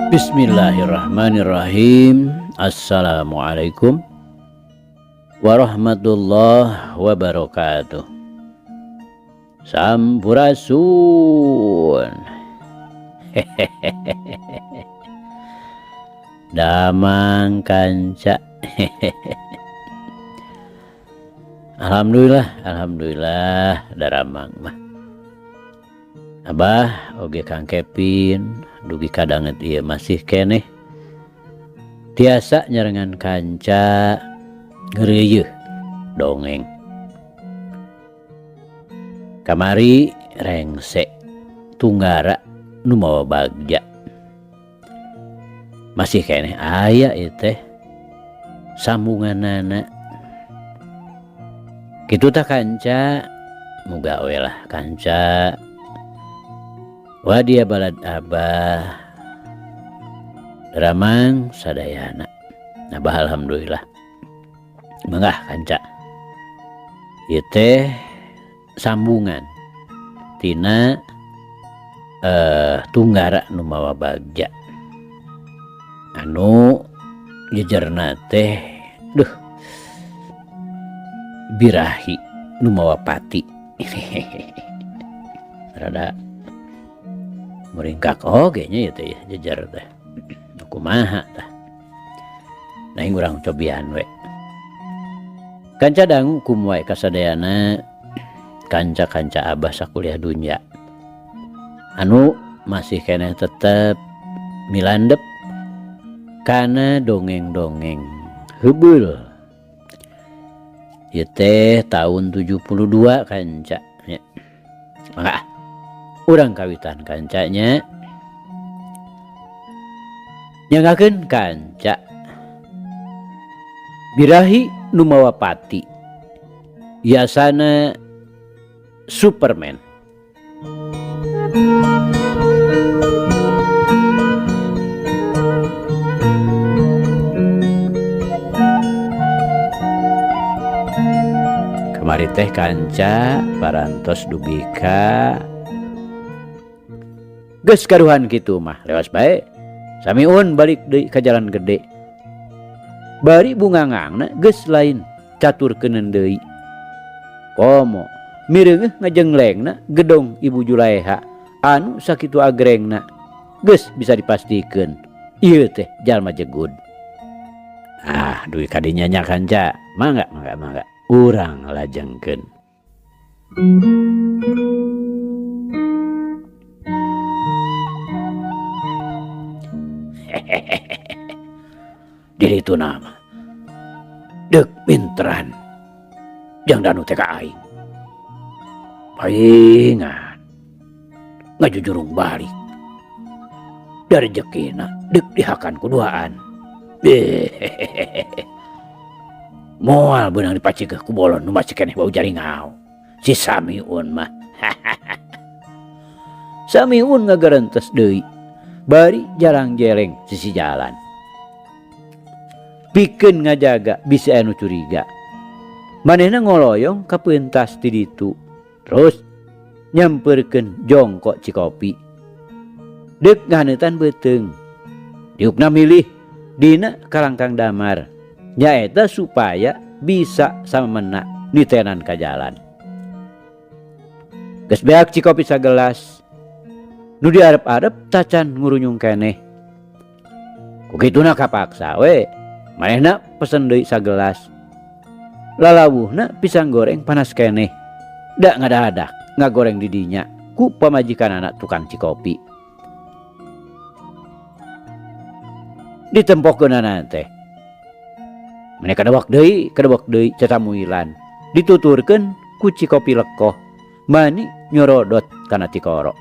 Bismillahirrahmanirrahim. Assalamualaikum warahmatullahi wabarakatuh. Sampurasun. Damang kanca. Alhamdulillah, alhamdulillah daramang mah. Abah oge Kang Kevin dugi kadanget ieu masih keneh tiasa nyarengan kanca ngeureuyeuh dongeng. Kamari rengse tunggara nu mawa bagja. Masih keneh aya ieu teh sambunganana. Kitu tah kanca, muga we lah kanca. Wadia balad abah Ramang sadayana. Abah alhamdulillah. Mangga kanca. Ieu teh sambungan tina tunggara nu mawa bagja. Anu jejerna teh duh birahi nu mawa pati. Rada muringkak oge nya ieu teh jejer teh. Kumaha tah. Nah urang cobian we. Kanca dangu kum wae kasadayana kanca-kanca abah sakuliah dunya. Anu masih keneh tetep milandep kana dongeng-dongeng heubeul. Ieu teh tahun 72 kanca nya. Mangga urang kawitan kancanya. Nyangakeun kanca. Birahi nu mawa pati. Yasana Superman. Kamari teh kanca parantos dugi ka geus karuhan kitu mah lewas bae. Samiun balik deui ka jalan gede. Bari bungangangna geus lain catur keuneun deui. Komo mireungeuh ngajenglengna gedong Ibu Julaeha anu sakitu agrengna geus bisa dipastikeun ieu teh jalma jegud. Ah, dugi ka dinya nya kanca. Mangga mangga mangga urang lajengkeun. Diri itu nama dek pinteran jang danu teh ka aing. Paingan ngajujurung balik dari jekina dek dihakan kuduaan. Moal beunang dipacigah ku bolon nu masih keneh bau jaringau. Si Samiun mah. Samiun ngagarentes deui. Bari jarang jeleng sisi jalan. Pikeun ngajaga bisi anu curiga. Manehna ngoloyong ka peuntas ti ditu. Terus nyampeurkeun jongkok cikopi. Deuk ngahaneutan beuteung. Diukna milih dina kalangkang damar. Nyaeta supaya bisa samemena nitenan ka jalan. Geus beak cikopi sagelas. Nu diarep-arep tacan ngurunyung keneh. Ku kituna kapaksa we. Manehna pesen deui sagelas. Lalawuhna pisang goreng panas keneh. Da ngadadak ngagoreng di dinya ku pamajikanana tukang cikopi. Ditempokeunana teh. Maneh kadewek deui catamuilan. Dituturkeun ku cikopi lekoh. Mani nyorodot kana tikoro.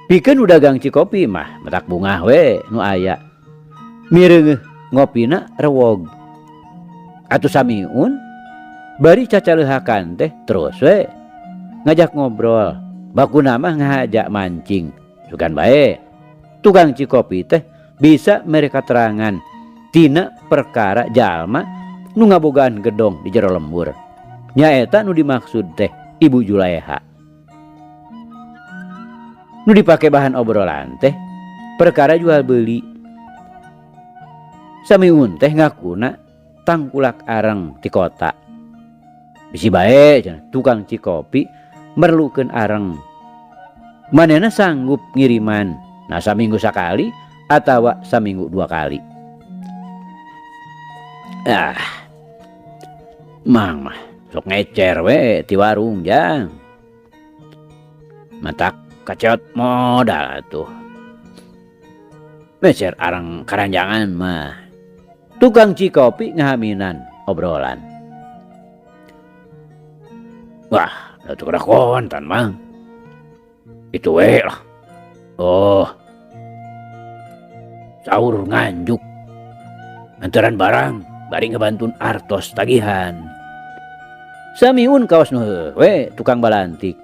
Pikeun dagang cikopi mah matak bungah we nu aya. Mireungeuh ngopina rewog. Atuh Samiun bari cacaleuhakan teh terus we ngajak ngobrol. Bakuna mah ngajak mancing. Sugan bae tukang cikopi teh bisa mere katerangan tina perkara jalma nu ngabogaan gedong di jero lembur. Nyaeta nu dimaksud teh Ibu Julaeha. Nu dipake bahan obrolan teh Perkara jual beli. Samiun teh ngakuna tangkulak areng ti kota. Bisi bae cenah tukang cikopi merlukeun areng. Manehna sanggup ngiriman, nah saminggu sakali atawa saminggu 2 kali. Ah, mang mah sok ngecer we ti warung jang. Matak kaceot modal atuh. Mecer arang karanjangan mah. Tukang cikopi ngahaminan obrolan. Wah, atuh kada kontan mang. Itu we lah. Oh. Saur nganjuk. Antaran barang bari ngebantun artos tagihan. Samiun kaos nu heuh we tukang balantik.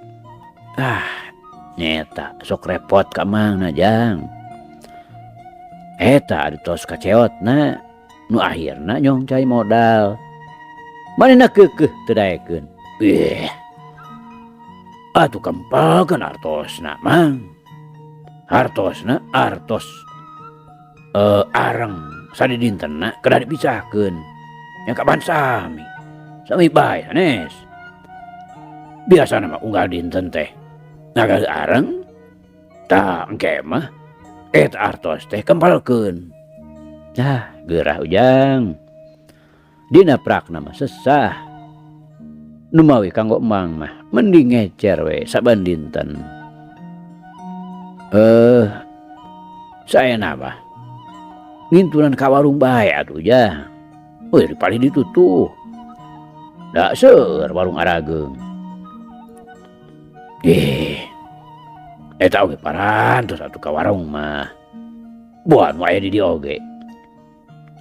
Ah, nyeta sok repot ka mang na jang. Eta ari tos kaceotna nu akhirna nyongcai modal. Manehna keukeuh teu daekeun. Ih. Atuh kempelkeun artosna mang. Hartosna artos areng sadidintenna kedah dipisahkeun. Nya kapan sami. Sami bae sanes. Biasana mah unggal dinten teh ngagaleuh areng tah engke mah eta artos teh kempelkeun. Tah geurah ujang. Dina prakna mah sesah. Numawi kanggo emang mah mending ngecer we saban dinten. Saena mah ngintunan ka warung bae atuh jang. Euy palih ditutup. Da seueur warung arageung. Eta oge parantos atuh ka warung mah. Buah nu aya di dieu oge.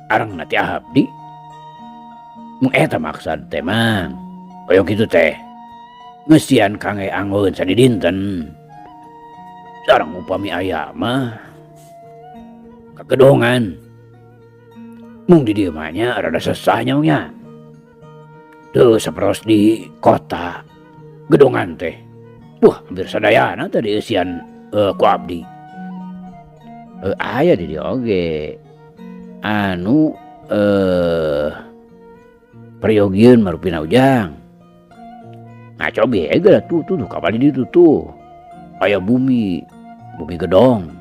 Arengna ti abdi. Mung eta maksad teh mang. Hoyong kitu teh. Ngeusian kangge anggeun sadidinten. Sareng upami aya mah kagedongan. Mung di dieu mah nya rada sesah nya nya. Teu saperos di kota gedongan teh. Wah, hampir sadayana teh dieusian ku abdi. Aya di dieu oge. Anu prayogieun marupina ujang. Ngaco bae geura tuh tuh kapal di ditu tuh. Aya bumi, bumi gedong,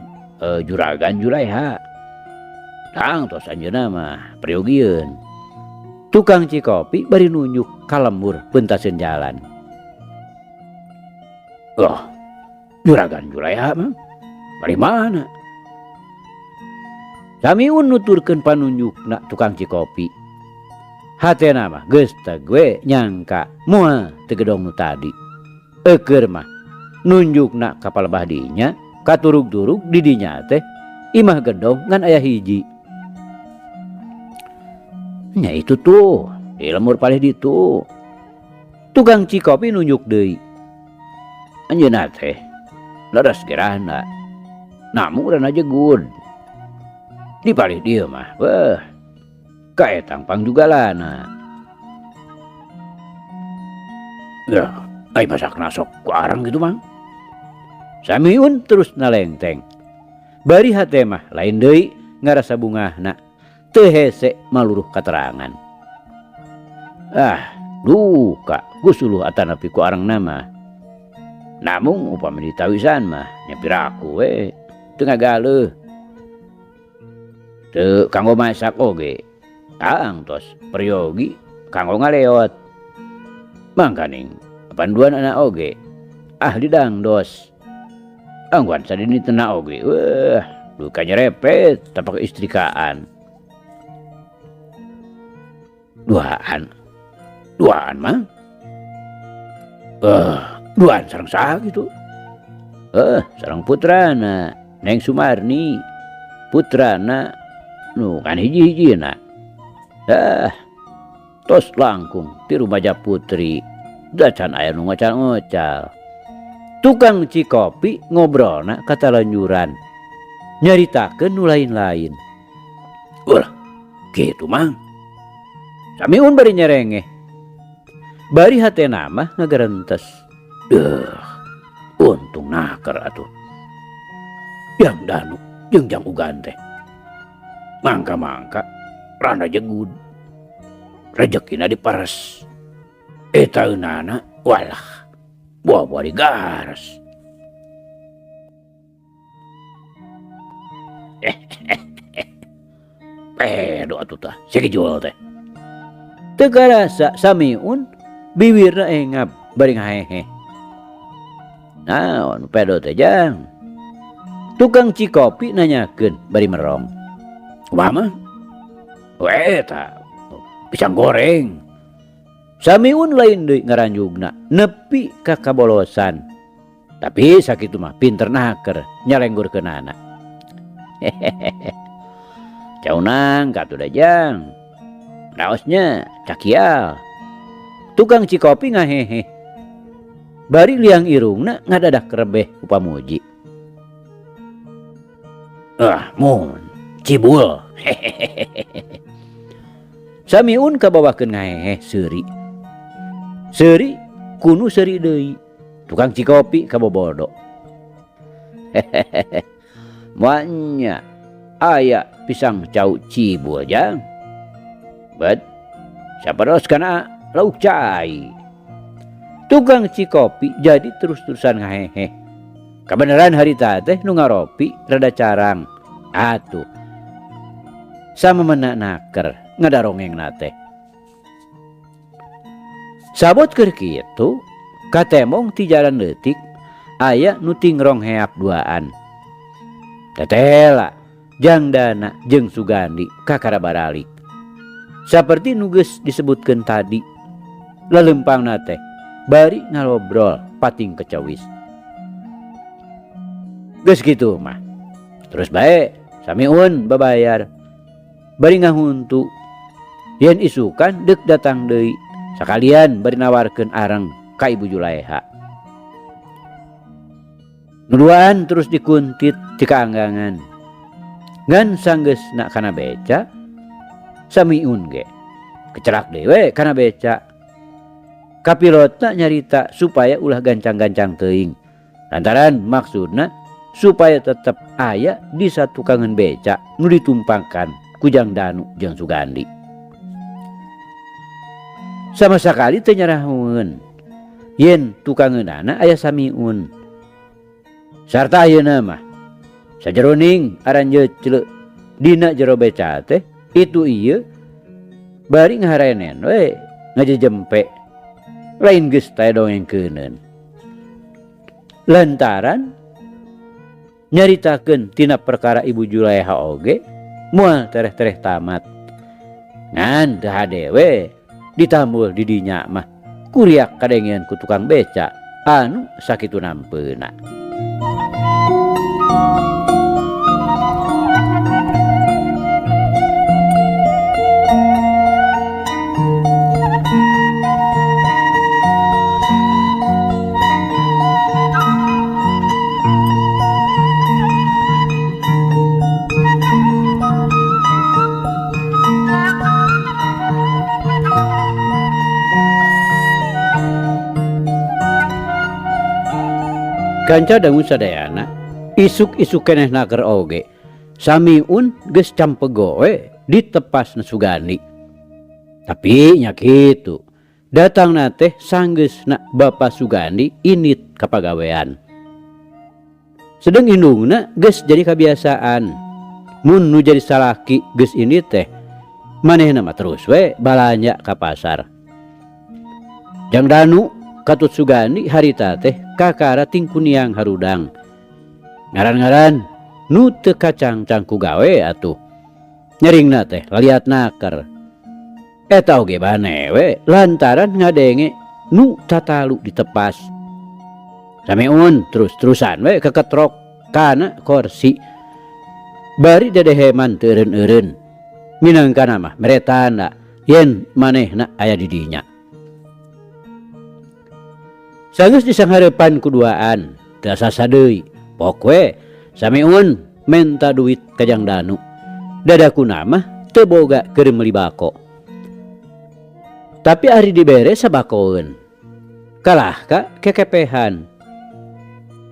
juragan Julaiha. Tang tos anjeunna mah prayogieun. Tukang cikopi bari nunjuk ka lembur peuntaseun jalan. Loh, juragan Julaiha mah bari mana? Samiun nuturkeun panunjukna tukang cikopi. Hatena mah geus teh we nyangka moal teu gedong nu tadi. Eukeur mah nunjukna ka palebah dinya, katurug-turug di dinya teh imah gedong ngan aya hiji. Nya itu tuh, di lemur palih ditu. Tukang cikopi nunjuk deui. Anjeunna teh leres gerahna. Namun rana jegud. Di palih dieu mah, beuh. Kaetang pangjugalana. Ya, ai masakna sok ku arang gitu mang. Samiun terus nalengteng. Bari hate mah lain deui ngarasa bungahna. Teu hese maluruh katerangan. Ah, duka gusuluh atanapi ku arangna mah. Namung upami ditawisan mah nya piraku we teu ngagaleuh. Teu kanggo masak oge. Aang tos peryogi kanggo ngaleot. Mangkaning panduan anak oge ahli dangdos. Angguan sadinitena oge weh duka nyerepet tapak istrikaan. Duaan. Duaan mah. Duaan sareng saha kitu? Sareng putrana Neng Sumarni. Putrana nu kan hiji-hijina. Tos langkung ti rumaja putri. Dacan aya nu ngocal-ngocal. Tukang cikopi ngobrolna katalanjuran. Nyaritakeun nu lain-lain. Ulah, kitu mang. Samiun bari nyerengeh. Bari hatena mah ngagerentes. Deuh, untung naker atuh. Yang danu Jeung Jang Ugan teh. Mangka-mangka randa jegud. Rejekina diperes. Eta eunana walah buah-buah digares. Pedo atuh tah si Kijul teh. Teu karasa Samiun biwirna engap bari ngahehe. Naon pedo teh Jang? Tukang cikopi nanyakeun bari merong. Kumaha mah? Eta pisang goreng. Samiun lain deui ngaranjugna nepi ka kabolosan. Tapi sakitu mah pinter naker nyalenggurkeunana. Hehehe. Caunang katuh da Jang. Raosnya cakial. Tukang cikopi ngahehe. Bari liang irungna ngadadak rebeh ku pamuji. Ah, mun cibul. Hehehe. Samiun kabawakeun ngahehe seuri. Seuri kunu seuri deui. Tukang cikopi kabobodo. Hehehe. Moal nya aya pisang cau cibul Jang. Bet saperos kana lauk cai. Tukang cikopi jadi terus-terusan ngahehe. Kabeneran harita teh nu ngaropi rada carang. Atuh. Samemena naker ngadarongengna teh. Sabot keur kitu, katemong ti jalan leutik aya nu tingrong heap duaan. Tetela Jang Dana jeung Sugandi kakara baralik. Saperti nu geus disebutkeun tadi, lelempangna teh bari ngalobrol pating kecewis. Geus kitu mah. Terus bae Samiun babayar. Bari ngahuntu yen isukan deuk datang deui sakalian bari nawarkeun areng ka Ibu Julaeha. Nuduaan terus dikuntit ti kaanggangan. Ngan sanggeusna kana beca Samiun ge kecelak deui we kana beca. Kapilotna nyarita supaya ulah gancang-gancang teuing. Lantaran maksudna supaya tetep aya di satukangan beca nu ditumpangkan ku Jang Danu jeung Sugandi. Sama sakali teu nyarahueun yen tukangeunana aya Samiun. Sarta ayeuna mah sajeroning aranjeut dina jero beca teh itu ieu bari ngaharenen we ngajejempe lain geus teh dongengkeuneun. Lantaran nyaritakeun tina perkara Ibu Julaeha oge moal tereh-tereh tamat. Ngan teu hade we ditambul di dinya mah kuriak kadengean ku tukang beca anu sakitu nampeuna. Kanca dangu sadayana, isuk-isuk keneh naker oge. Samiun geus campego we ditepasna Sugandi. Tapi nya kitu, datangna teh sanggeusna Bapa Sugandi init ka pagawean. Sedeng indungna geus jadi kabiasaan. Mun nu jadi salaki geus init teh, manehna mah terus we balanja ka pasar. Jang Danu katut Sugandi harita teh kakara tingkuniang harudang. Ngaran-ngaran nu teu kacangcang ku gawe atuh. Nyeringna teh laliat naker. Eta oge bane we lantaran ngadenge nu tatalu ditepas. Samiun terus-terusan we keketrok kana korsi. Bari dedeheman teu eureun-eureun. Minangkana mah mere tanda yen manehna aya di dinya. Sanggeus disanghareupan kuduaan, teu asa deui. Pok we Samiun menta duit ka Jang Danu. Dadakuna mah teu boga keur meuli bako. Tapi ari dibere sabakoeun. Kalah ka kekepehan.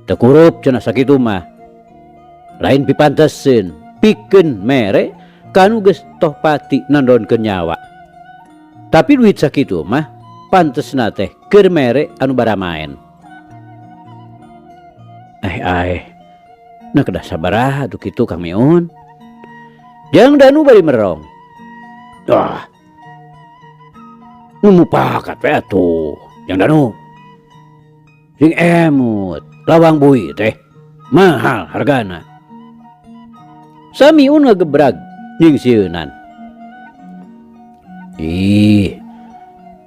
Teu kurup cenah sakitu mah. Lain pipanteseun, pikeun mere ka nu geus toh pati nandonkeun nyawa. Tapi duit sakitu mah pantesna teh keur mere anu baramaen. Eh aeh, nah kedah sabaraha atuh kitu Kang Miun. Jang Danu bari merong. Wah, nu mupakat we atuh, Jang Danu. Sing emut, lawang bui teh mahal hargana. Samiun ngagebrag nyingsieunan. Ih,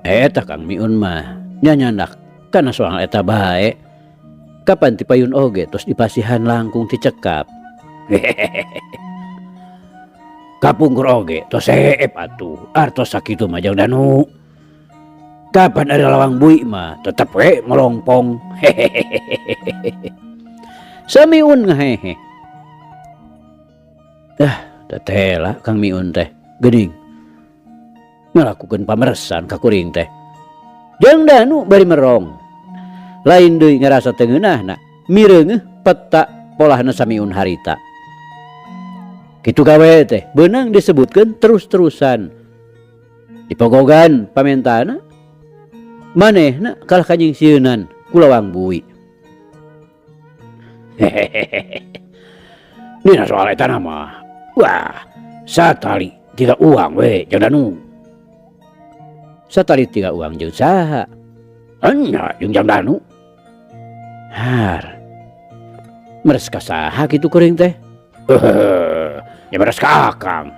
eta Kang Miun mah nyanyandak kana soal eta bae. Kapan ti payun oge tos dipasihan langkung ti cekap. Kapungkur oge tos seep atuh artos sakitu mah Jang Danu. Kapan ari lawang bui mah tetep we molongpong. Samiun ngahehe. Dah tetela Kang Miun teh geuning ngalakukeun pameresan ka kuring teh. Jang Danu bari merong. Lain deui ngarasa teu ngeunahna, mireungeuh peta polahna Samiun harita. Kitu gawe teh beunang disebutkeun terus-terusan. Dipogogan pamentana manehna kalah kanyingsieunan ku lawang bui. Hehehe. Dina soal eta mah, wah, satali tiga uang we Jang Danu. Satali tiga uang jeung saha? Enya jeung Jang Danu. Har. Meres ka saha kitu kuring teh? Hehehe, nya meres ka akang.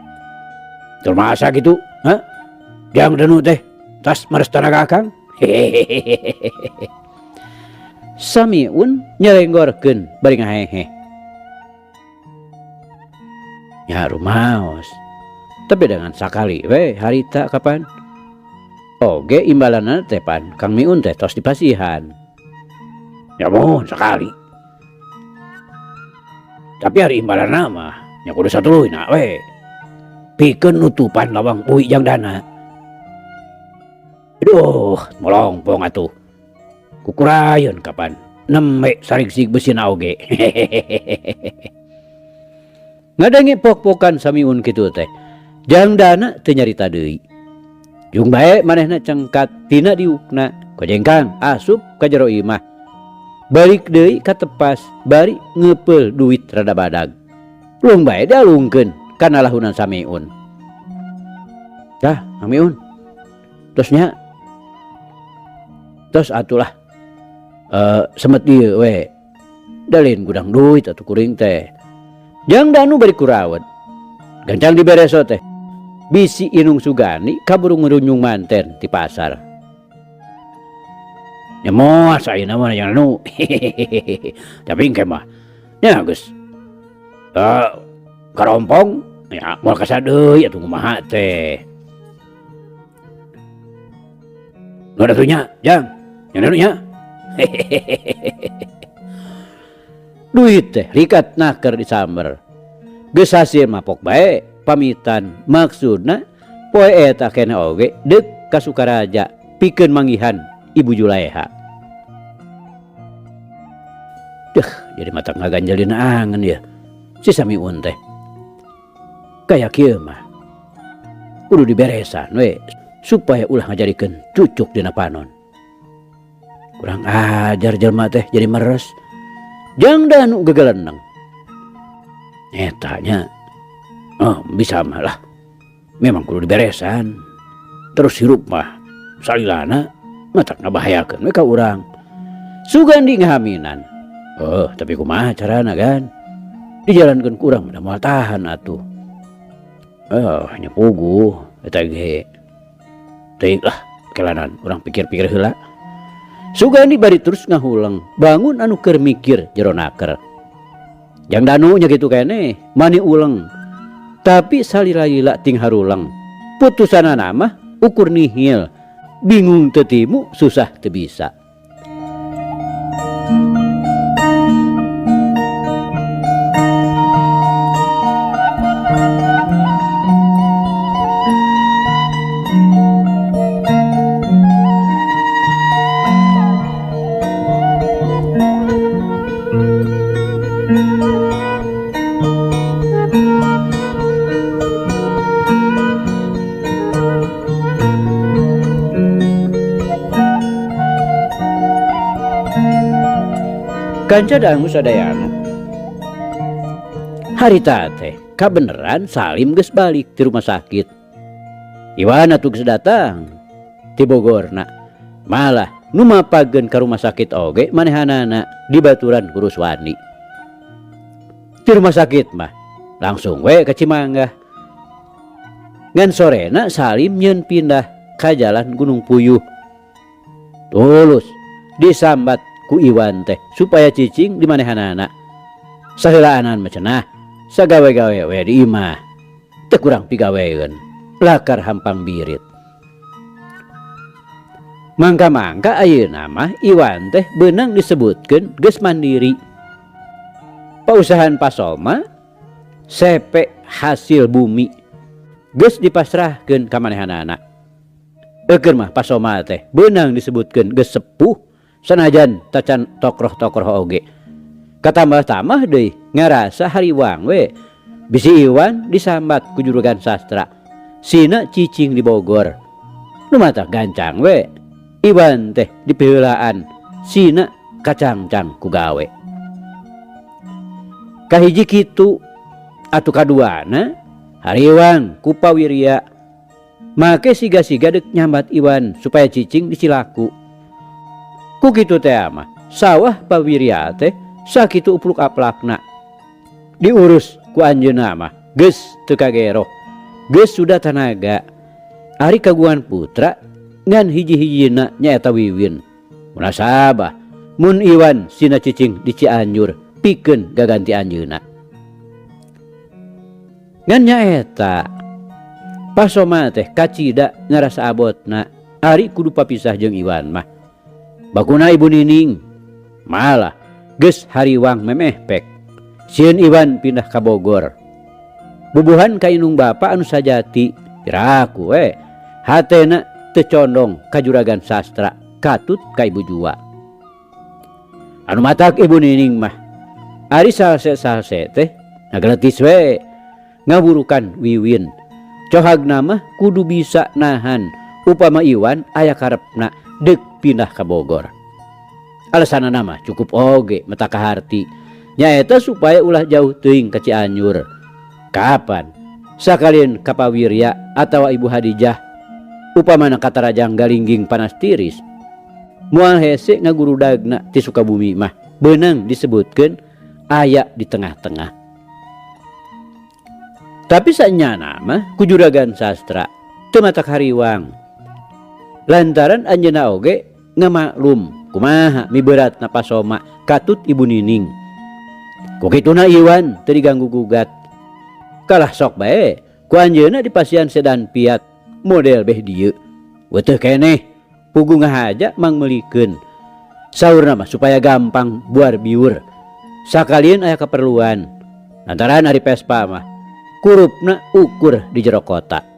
Tur masa kitu, ha? Jang Danu teh tas meres tanaga akang. Hehehe. Samiun nyelenggorkeun bari ngahehe. Nya rumaos. Tapi dengan sakali we harita kapan? Oge imbalanna teh pan Kang Miun teh tos dipasihan. Ya mohon sakali. Tapi hari imbalanna mah nya kudu satuluyna we. Pikeun nutupan lawang bui Jang Dana. Aduh, molongpong atuh. Kukurayeun kapan nembe sarigsig besina oge. Ngadenge pok-pokan Samiun kitu teh. Jang Dana teu nyarita deui. Jung bae manehna cengkat tina diukna, kojengkang asup ka jero imah. Balik deui ka tepas bari ngeupeul duit rada badag. Lung bae dialungkeun kana lahunan Samiun. Tah, Samiun. Tos nya. Tos atulah. Semet ieu we. Dalin gudang duit atuh kuring teh. Jang Danu bari kurawet. Gancang dibereso teh. Bisi Inung Sugani kaburu ngurunyung manten ti pasar. Nya moal saeuna mah Jang Danu. Tapi engke mah nya geus karompong nya moal kasa deui atuh kumaha teh. Nu atuh nya, Jang. Jang Danu nya. Duit teh rikat naker disamber. Geus hasil mapok bae pamitan maksudna poe eta keneh oge deuk ka Sukaraja pikeun manggihan Ibu Julaeha. Deuh, jadi mata ngaganjelin angen ya. Si Samiun teh. Kaya kieu mah. Kudu diberesan we supaya ulah ngajarikeun cucuk dina panon. Kurang ajar jelema teh jadi meres. Jang Danu gegeleneng. Eta nya. Oh, bisa mah lah. Memang kudu diberesan. Terus hirup mah salilana matak ngabahayakeun we ka urang. Sugandi ngahaminan. Oh, tapi kumaha carana kan? Dijalankeun ku urang mah moal tahan atuh. Oh, nya puguh eta ge. Teuing lah kelanan urang pikir-pikir heula. Sugandi bari terus ngahuleng, bangun anu keur mikir jero naker. Jang Danu nya kitu keneh, mani uleng. Tapi salila-lila ting haruleng. Putusanana mah ukur nihil. Bingung teu timu, susah teu bisa. Kanca dangu sadayana. Harita teh kabeneran Salim geus balik ti rumah sakit. Iwan atuh geus datang ti Bogorna. Malah nu mapageun ka rumah sakit oge manehanana dibaturan ku Ruswandi. Ti rumah sakit mah langsung we ka Cimanggah. Ngan sorena Salim nyeun pindah ka Jalan Gunung Puyuh. Tulus disambat ku Iwan teh supaya cicing di manehanana. Saheulaanan mah cenah sagawe-gawe we di imah. Teu kurang pigaweeun. Lakar hampang birit. Mangka-mangka ayeuna mah Iwan teh beunang disebutkeun geus mandiri. Pausahaan Pasoma sepe hasil bumi geus dipasrahkeun ka manehanana. Eukeur mah Pasoma teh beunang disebutkeun geus sepuh sanajan tacan tokroh-tokroh oge. Katambah-tambah deui ngarasa hariwang we bisi Iwan disambat ku juragan sastra. Sina cicing di Bogor. Nu matak gancang we Iwan teh dipiheulaan sina kacangcang ku gawe. Kahiji kitu atuh kaduana hariwang ku Pawirya make siga-siga deuk nyambat Iwan supaya cicing di Cilaku. Ku kitu teh mah sawah Pawirya teh sakitu upluk aplakna. Diurus ku anjeunna mah geus teu kageroh. Geus sudah tanaga. Ari kagungan putra ngan hiji-hijina nyaeta Wiwin. Munasabah mun Iwan sina cicing di Cianjur pikeun gaganti anjeunna. Ngan nyaeta Pasoma teh kacida ngarasa abotna ari kudu papisah jeung Iwan mah. Bakuna Ibu Nining malah geus hariwang memeh pek. Sieun Iwan pindah ka Bogor. Bubuhan ka indung bapa anu sajati piraku we hatena teu condong ka juragan sastra katut ka ibu jua. Anu matak Ibu Nining mah ari salse-salse teh ngageletis we ngaburukan Wiwin. Cohagna mah kudu bisa nahan upama Iwan aya karepna deuk pindah ka Bogor. Alasanana mah cukup oge mata kaharti nyaeta supaya ulah jauh teuing ka Cianjur. Kapan sakalieun ka Pawirya atawa Ibu Hadijah upamana katarajang galingging panas tiris moal hese ngagurudagna ti Sukabumi mah beunang disebutkeun aya di tengah-tengah. Tapi sanyana mah ku juragan sastra teu matak hariwang. Lantaran anjeunna oge ngamaklum kumaha miberatna Pasoma katut Ibu Nining. Ku kituna Iwan teu diganggu gugat. Kalah sok bae ku anjeunna dipasihan sedan Fiat model beh dieu. Weteuh keneh puguh ngahaja mangmeulikeun. Saurna mah supaya gampang buar biur. Sakalieun aya keperluan. Lantaran ari Vespa mah kurupna ukur di jero kota.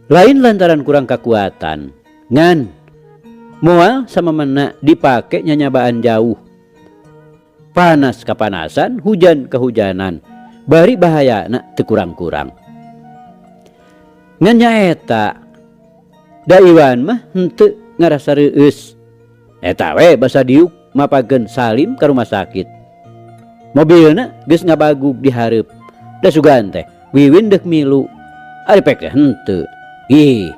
Lain lantaran kurang kekuatan, ngan moal samemena dipake nyanyabaan jauh. Panas kapanasan, hujan kehujanan, bari bahayana teu kurang-kurang. Ngan nyaeta da Iwan mah henteu ngarasa reueus. Eta we basa diuk mapageun Salim ka rumah sakit. Mobilna geus ngabagug di hareup. Da sugan teh Wiwin deuk milu. Ari pek teh henteu. Ih,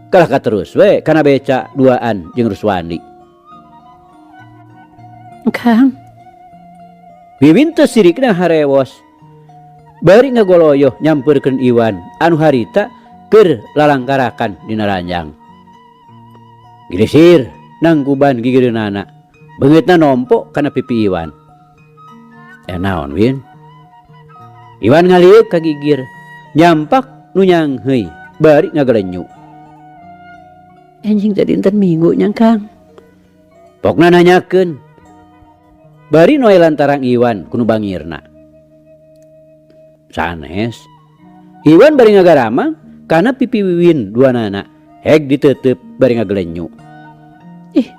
kalah ka terus we kana beca duaan jeung Ruswandi. Kang. Wiwin teu sirikna harewos. Bari ngagoloyoh nyampeurkeun Iwan anu harita keur lalangkarakan dina ranjang. Gilisir nangkuban gigireunana. Beungeutna nompo kana pipi Iwan. Naon Win? Iwan ngalieuk ka gigir, nyampak nu nyangheuy bari ngagelenyu. Anjing teh dinten Minggu nya Kang. Pokna nanyakeun. Bari noe lantarang Iwan ku nu bangirna. Sanes. Iwan bari ngagaramang kana pipi Wiwin duanana heg diteuteup bari ngagelenyu. Ih,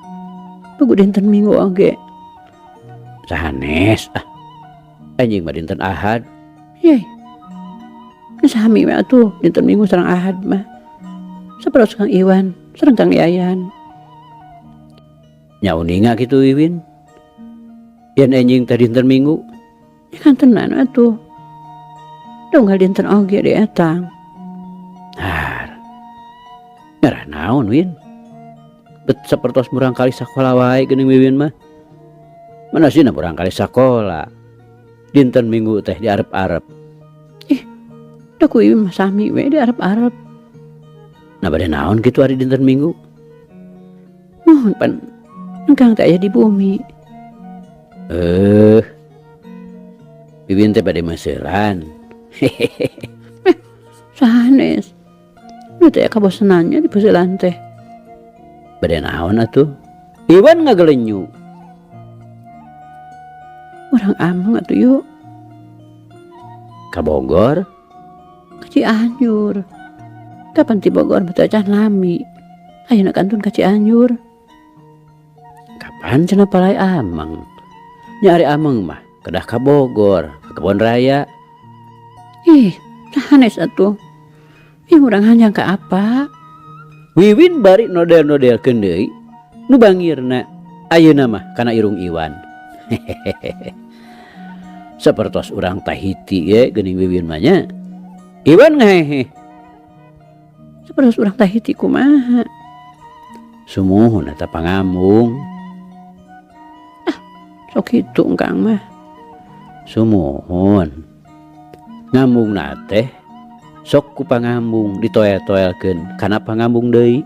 puguh dinten Minggu oge. Sanes ah. Anjing mah dinten Ahad. Yeh. Sami we atuh dinten Minggu sareng Ahad mah. Saparos Kang Iwan sareng Kang Yayan. Nya uninga kitu Wiwin. Yen enjing teh dinten Minggu. Nya kantenan atuh. Da unggal dinten oge dietang. Har. Ngarah naon Win? Bet sapertos murang kali sakola wae geuning Wiwin mah. Mana sina murang kali sakola. Dinten Minggu teh diarep-arep. Ih, da ku Wiwin mah sami we diarep-arep. Nah bade naon kitu ari dinten Minggu? Muhun pan engkang teh aya di bumi. Wiwin teh bade meuseulan. Sanes. Nu teh kabosenannya di peuselan teh. Bade naon atuh? Iwan ngagelenyu. Urang ameng atuh yuk. Ka Bogor? Ka Cianjur. Kapan ti Bogor mah teu acan lami. Ayeuna kantun ka Cianjur. Kapan cenah palai ameng? Nya ari ameng mah kedah ka Bogor, ka Kebon Raya. Ih, sanes atuh. Ih, urang hanjang ka apa? Wiwin bari nodel-nodelkeun deui nu bangirna ayeuna mah kana irung Iwan. Sapertos urang Tahiti ge geuning Wiwin mah nya. Iwan ngaheheh. Sapertos urang Tahiti kumaha? Sumuhun eta pangambung. Ah, sok kitu engkang mah. Sumuhun. Ngambungna teh sok ku pangambung ditoel-toelkeun kana pangambung deui.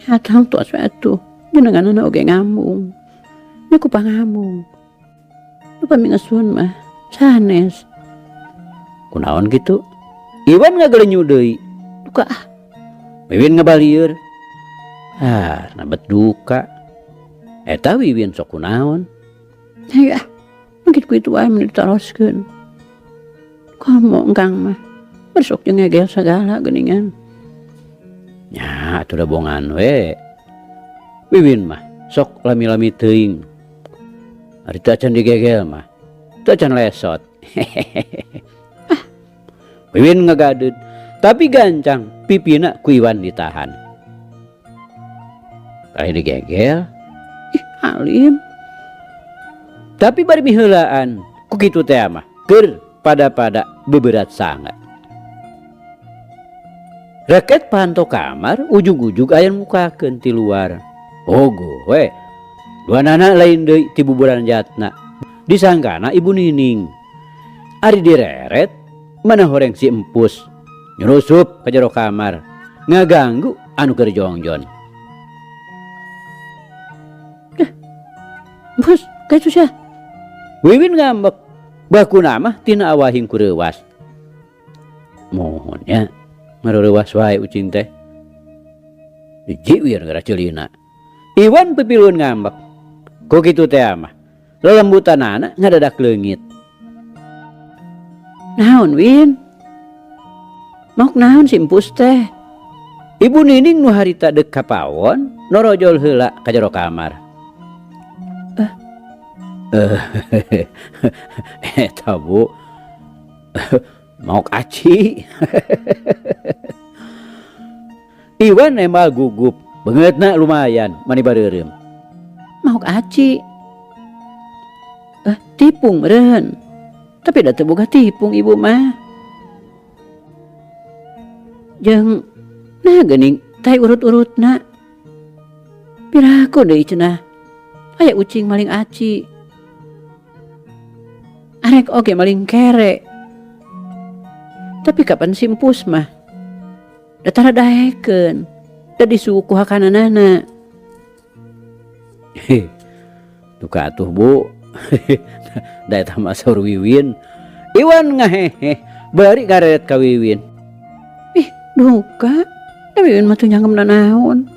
Ya tangtos we atuh, jenenganna oge ngambung. Nya ku pangambung. Nu pamingesun mah sanes. Kunaon kitu? Iwan ngagelenyu deui. Duka ah. Wiwin ngabalieur. Ah, nabet duka. Eta Wiwin sok kunaon? Hayu ah, mungkin ku itu wae mun ditaroskeun. Komo engkang mah besok jeung ngegel sagala geuningan. Nya atuh da bongan we. Wiwin mah sok lami-lami teuing. Ari teu acan digegel mah, teu acan lesot. Ah. Wiwin ngagadeud, tapi gancang pipina ku Iwan ditahan. Kali digegel, ih alim. Tapi bari miheulaan ku kitu teh mah keur pada-pada beberat sangat. Reket panto kamar ujug-ujug aya mukakeun ti luar. Ogo we. Duanana lain deui ti buburan jatna. Disangkana Ibu Nining. Ari direret mana horeng si empus nyurusup ka jero kamar ngaganggu anu keur jongjon. Empus, ka itu sia. Wiwin ngambek bakuna mah tina awahing ku reuwas. Mohon nya ngareuwas wae ucing teh. Dijiwir gara ceulina. Iwan pipilueun ngambek. Ku kitu teh mah lelembutanana ngadadak leungit. Naon Win? Maok naon si empus teh? Ibu Nining nu harita deuk ka pawon norojol heula ka jero kamar. Eta Bu. Maok aci. Iwan emal gugup, beungeutna lumayan mani bareureum. Maok aci. Tipung meureun. Tapi da teu boga tipung ibu mah. Jeung nah geuning tai urut-urutna. Piraku deui cenah. Aya ucing maling aci. Arek oge maling kere. Tapi kapan si empus mah? Da tara daekeun. Da disuku hakananana. Heh. Duka atuh Bu. Da eta mah saur Wiwin. Iwan ngaheheh bari ngareret ka Wiwin. Ih, duka. Da Wiwin mah teu nyanggem nanaon.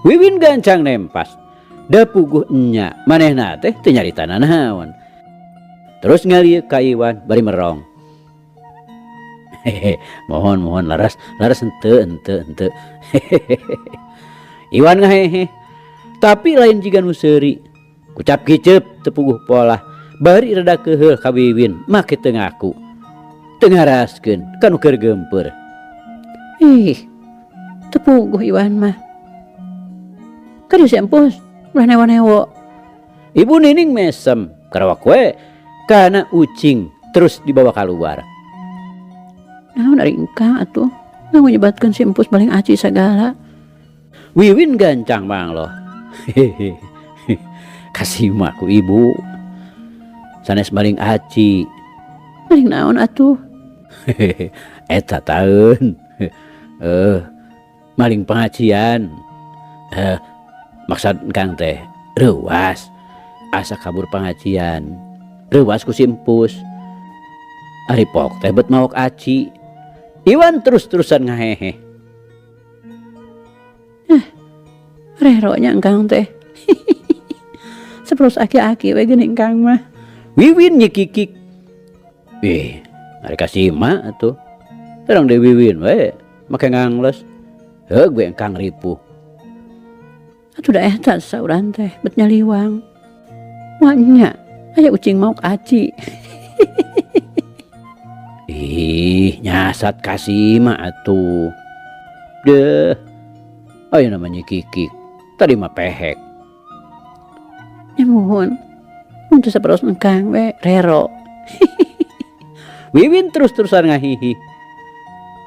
Wiwin gancang nempas. Da puguh enya manehna teh teu nyarita nanaon. Terus ngalieu ka Iwan bari merong. Hehe, mohon mohon laras laras henteu henteu henteu. Iwan ngahehe. Tapi lain jiga nu seuri. Kucap kiceup teu puguh polah. Bari rada keuheul ka Wiwin make teu ngaku. Teu ngaraskeun ka nu keur geumpeur. Ih, teu puguh Iwan mah. Ka dieu si Empus, ulah newo-newo. Ibu Nining mesem karawak we kana ucing terus dibawa kaluar. Naon ari engkang atuh nganggo nyebatkeun si Empus maling aci sagala. Wiwin gancang mangloh. Kasima ku ibu. Sanes maling aci. Maling naon atuh? Eta taeun. Maling pengajian. Maksad engkang teh reuas asa kabur pengajian. Reuas ku si Empus. Ari pok teh bet maok aci. Iwan terus-terusan ngahehe. Rero nya engkang teh. Sapertos aki-aki we geuning engkang mah. Wiwin nyikikik. Ih, ari kasima atuh. Terang deui Wiwin we make ngangles. Heug we engkang ripuh. Atuh da eta sauran teh bet nyaliwang. Moal nya aya ucing maok aci. Ih, nyasat kasima atuh. Deuh. Ayeuna mah nyikikik. Tadi mah pehek. Nya muhun. Mun teu sapertos engkang we rero. Wiwin terus-terusan ngahihi.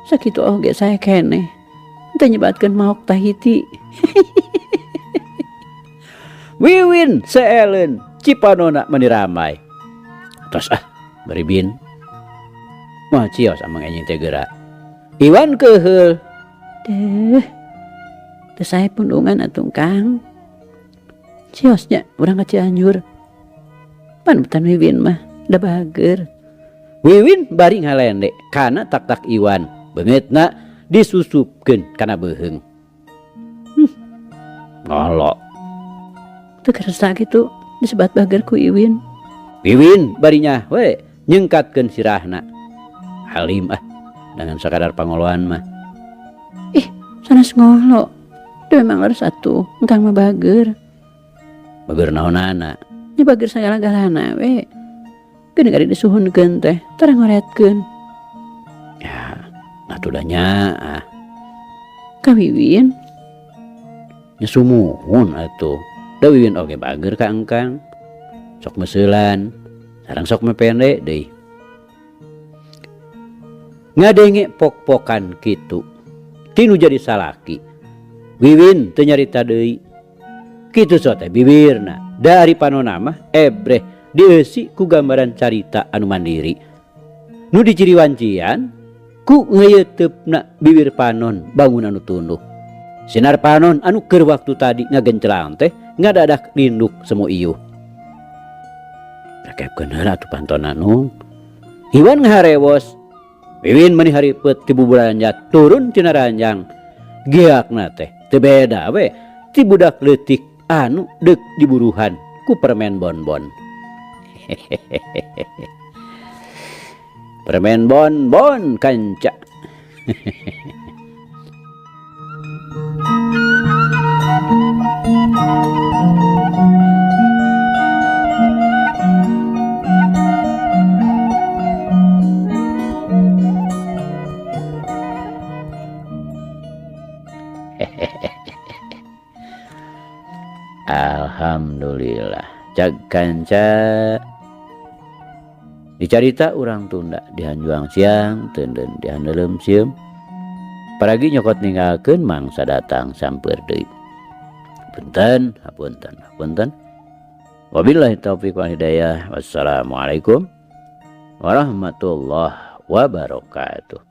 Sakitu oge sae keneh. Teu nyebatkeun maok Tahiti. Wiwin seeleun cipanona meni ramai. Tos ah, bari bin. Moal cios amang enjing teh geura. Iwan keuheul. Deuh. Teu sae pundungan atuh Kang. Cios nya urang ka Cianjur. Panutan Wiwin mah da bager. Wiwin bari ngalende kana tak-tak Iwan. Beungeutna disusupkeun kana beuheung. Ngolo. Teu kersa kitu disebat bager ku Iwin. Wiwin bari nyah we nyengkatkeun sirahna. Halim ah dengan sakadar pangoloan mah. Ih, sanes ngolo. Da memang leres atuh engkang mah bager. Bager naonana? Nya bager sagala-galana we. Geuning ari disuhunkeun teh tara ngoretkeun. Ya, atuh da nya ah. Ka Wiwin? Nya sumuhun atuh. Da Wiwin oge bager ka engkang. Sok meuseulan, sareng sok mepende deui. Ngadenge pok-pokan kitu. Tinu jadi salaki. Wiwin teu nyarita deui. Kitu so teh bibirna. Da ari panona mah ebreh dieusi ku gambaran carita anu mandiri. Nu diciriwancian ku ngeuyeuteup bibir panon bangun anu tunduh. Sinar panon anu keur waktu tadi ngagencelang teh ngadadak linduk semu iuh. Rekepkeun heula atuh pantona nu. Iwan ngaharewos. Wiwin meni haripet ti buburanjat turun tina ranjang. Geakna teh teu beda we ti budak leutik anu deuk diburuhan ku permen bonbon. Permen bonbon kanca. Alhamdulillah. Cag kanca dicarita urang tunda dihanjuang siang teunden dihandelem sieum. Paragi nyokot ninggalkeun mangsa datang sampeur deui. Punten, hapunten, hapunten. Wabillahi taufiq wal hidayah. Wassalamualaikum warahmatullahi wabarakatuh.